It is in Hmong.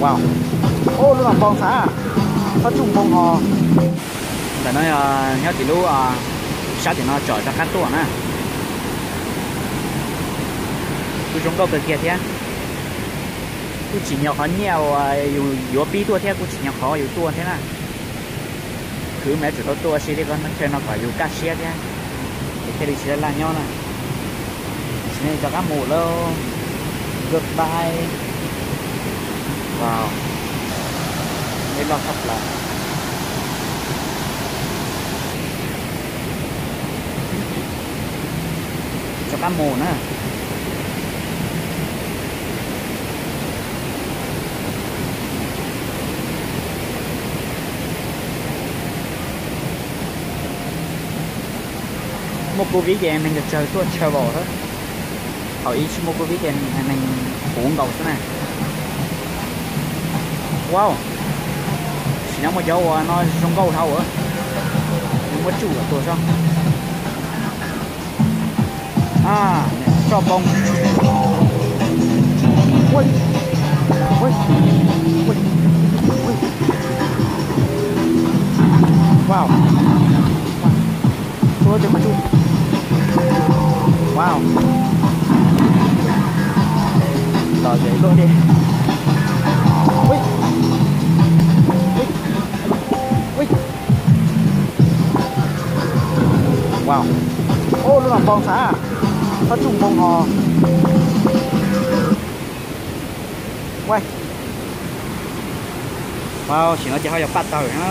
Wow. Ub, lub no npoo xav, txhob tsuj npoo ho. Ntawm no nyob tim lub sab tim no tsom rov qab tuaj na. Kuj zoo nkauj kawg kiag thiab. Kuj tsim nyog qhov nyiaj uas yus yuav pib tuaj thiab kuj tsim nyog qhov yus tuaj thiab na. Khwv mas yuav tsum tau tuaj ua si li ko chaw no kom yus kaj siab thiab, es thiaj li tsis laj laj nyob na. Tam sim no rov qab mus lawm. Goodbye. Wow, neb loj tshaj plaws. Rov qab mus na. Muaj covid ces neeg tsawg tsawg tuaj travel xwb. Thaum ub tsis muaj covid ces neeg puv nkaus xwb na. Wow, tam sim no muaj cov uas no zoo nkauj dhau, muab tsuj kom tuag tso. Tso npoo. Wow. Wow. Los zem luaj li. Wow. Ub, lub no npoo xav, txhob tsuj npoo ho. Wow, tam sim no ces ho yog paj tawg na.